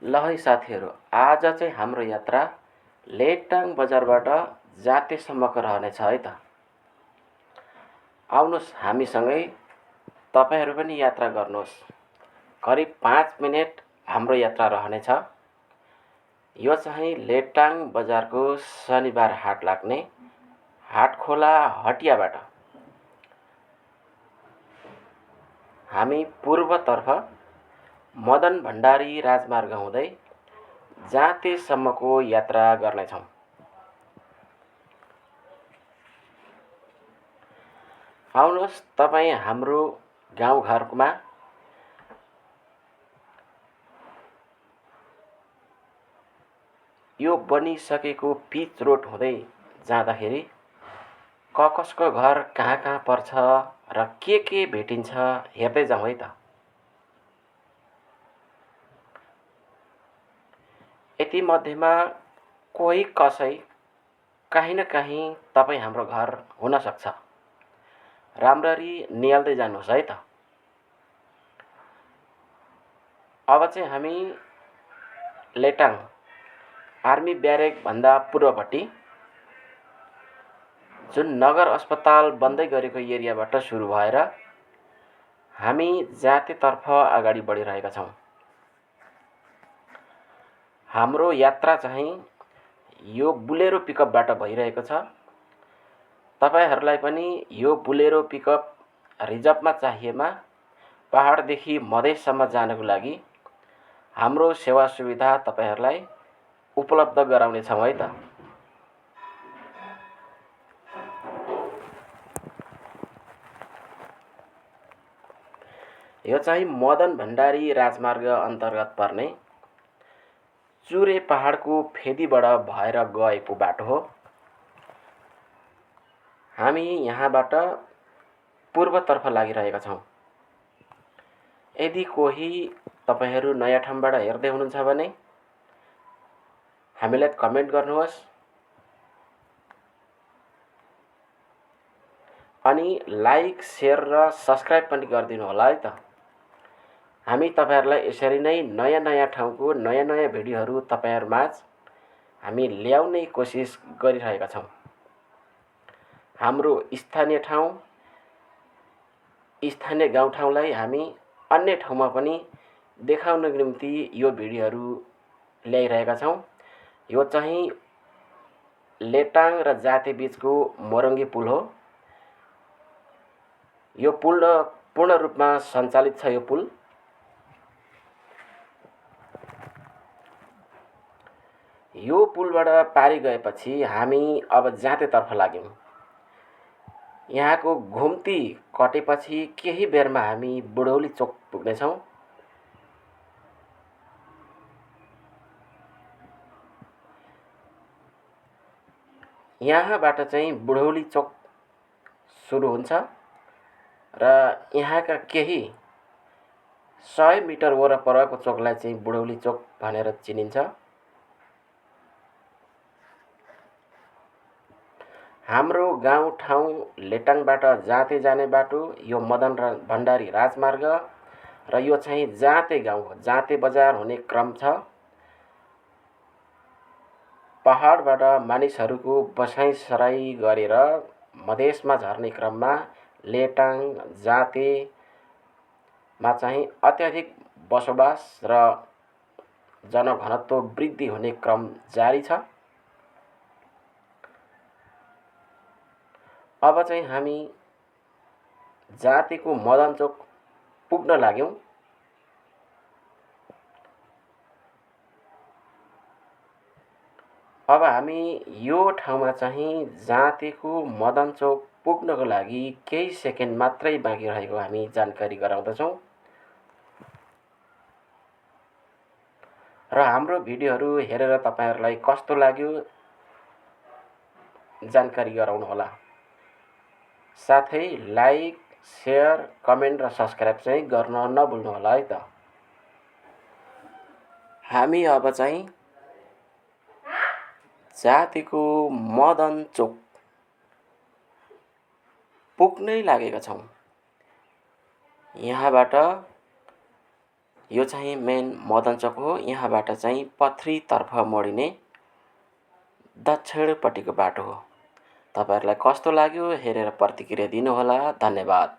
ल है साथीहरू, आज चाहिँ हाम्रो यात्रा लेटाङ बजारबाट जातेसम्मको रहनेछ है त। आउनुहोस् हामीसँगै तपाईँहरू पनि यात्रा गर्नुहोस्। करिब 5 मिनेट हाम्रो यात्रा रहनेछ। यो चाहिँ लेटाङ बजारको शनिबार हाट लाग्ने हाटखोला हटियाबाट हामी पूर्वतर्फ मदन भण्डारी राजमार्ग हुँदै जातेसम्मको यात्रा गर्नेछौँ। आउनुहोस् तपाईँ हाम्रो गाउँघरमा यो बनिसकेको पिच रोड हुँदै जाँदाखेरि कसको घर कहाँ कहाँ पर्छ र के भेटिन्छ हेर्दै जाउँ है त। यति मध्येमा कोही कसै कहीँ न कहीँ तपाईँ हाम्रो घर हुन सक्छ। राम्ररी निहाल्दै जानुहोस् है त। अब चाहिँ हामी लेटाङ आर्मी ब्यारेक भन्दा पूर्वपट्टि जुन नगर अस्पताल बन्दै गरेको एरियाबाट सुरु भएर हामी जातेतर्फ अगाडि बढिरहेका छौँ। हाम्रो यात्रा चाहिँ यो बुलेरो पिकअपबाट भइरहेको छ। तपाईहरूलाई पनि यो बुलेरो पिकअप रिजर्भमा चाहिएमा पहाडदेखि मधेससम्म जानको लागि हाम्रो सेवा सुविधा तपाईहरूलाई उपलब्ध गराउनेछौँ है त। यो चाहिँ मदन भण्डारी राजमार्ग अन्तर्गत पर्ने चुरे पहाडको फेदीबाट भएर गएको बाटो हो। हामी यहाँबाट पूर्वतर्फ लागिरहेका छौँ। यदि कोही तपाईहरू नयाँ ठाउँबाट हेर्दै हुनुहुन्छ भने हामीलाई कमेन्ट गर्नुहोस् अनि लाइक, शेयर र सब्स्क्राइब पनि गरिदिनु होला है त। हामी तपाईहरूलाई यसरी नै नयाँ ठाउँको नयाँ भिडियोहरू तपाईहरूमाझ हामी ल्याउने कोसिस गरिरहेका छौँ। हाम्रो स्थानीय ठाउँ, स्थानीय गाउँठाउँलाई हामी अन्य ठाउँमा पनि देखाउनको निम्ति यो भिडियोहरू ल्याइरहेका छौँ। यो चाहिँ लेटाङ र जाते बीचको मोरङ्गी पुल हो। यो पुल पूर्ण रूपमा सञ्चालित छ। यो पुल यो पुलबाट पारी गएपछि हामी अब जातेतर्फ लाग्यौँ। यहाँको घुम्ती कटेपछि केही बेरमा हामी बुढौली चोक पुग्नेछौँ। यहाँबाट चाहिँ बुढौली चोक सुरु हुन्छ र यहाँका केही 100 मिटर वरपरको चोकलाई चाहिँ बुढौली चोक भनेर चिनिन्छ। हाम्रो गाउँठाउँ लेटाङबाट जाते जाने बाटो यो मदन भण्डारी राजमार्ग र यो चाहिँ जाते गाउँ हो। जाते बजार हुने क्रम छ। पहाडबाट मानिसहरूको बसाइसराई गरेर मधेसमा झर्ने क्रममा लेटाङ जातेमा चाहिँ अत्याधिक बसोबास र जनघनत्व वृद्धि हुने क्रम जारी छ। अब चाहिँ हामी जातेको मदन चोक पुग्न लाग्यौँ। अब हामी यो ठाउँमा चाहिँ जातेको मदन चोक पुग्नको लागि केही सेकेन्ड मात्रै बाँकी रहेको हामी जानकारी गराउँदछौँ। र हाम्रो भिडियोहरू हेरेर तपाईहरूलाई कस्तो लाग्यो जानकारी गराउनु होला। साथै लाइक, शेयर, कमेन्ट र सब्स्क्राइब चाहिँ गर्न नभुल्नु होला है त। हामी अब चाहिँ जातेको मदन चोक पुग्नै लागेका छौँ। यहाँबाट यो चाहिँ मेन मदनचोक हो। यहाँबाट चाहिँ पथरीतर्फ मोडिने दक्षिणपट्टिको बाटो हो। तपाईँहरूलाई कस्तो लाग्यो हेरेर प्रतिक्रिया दिनुहोला। धन्यवाद।